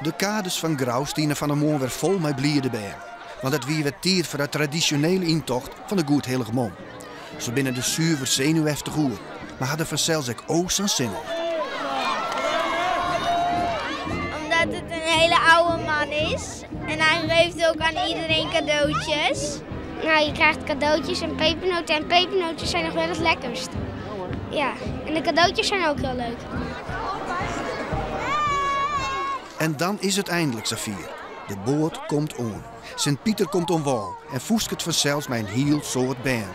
De kades fan Grou stiene fan 'e moarn wer fol mei bliide bern. Want it wie wer tiid foar de tradisjonele yntocht fan de Goedhillichman. Se binne der suver senuweftich oer, mar ha der fansels ek o sa'n sin oan. Omdat het een hele oude man is en hij geeft ook aan iedereen cadeautjes. Nou, je krijgt cadeautjes en pepernoten en pepernoten zijn nog wel het lekkerst. Ja, en de cadeautjes zijn ook heel leuk. En dan is it einlik safier. De boat komt oan. Sint Piter komt oan wâl en fûstket fansels mei in hiel soad bern.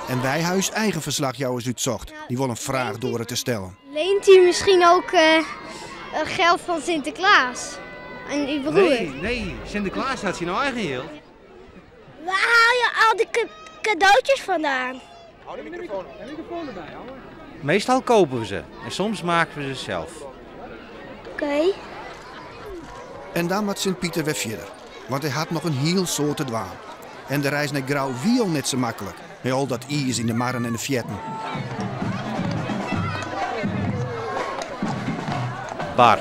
En wy ha ús eigen ferslachjouwers útsocht, dy't wol in fraach doare te stellen. Leent u misschien ook eh, geld van Sinterklaas? En uw broer? Nee, nee, Sinterklaas hat syn eigen jild. Waar haal je al die cadeautjes vandaan? Meestal kopen we ze en soms maken we ze zelf. Oké. En dan moat Sint Piter wer fierder, want hy hat noch in hiel soad te dwaan. En de reis nei Grou wie al net sa maklik, mei al dat iis yn de marren en de fearten. Bar,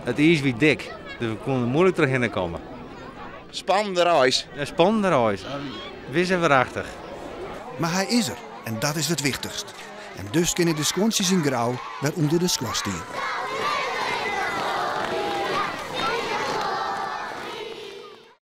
it iis wie dik, dus we koene der muoilik trochhinne komme. Spannende reis. In spannende reis, wis en werachtich. Mar hy is der en dat is it wichtichst. En dus kinne de skuontsjes yn Grou wer ûnder de skoarstien.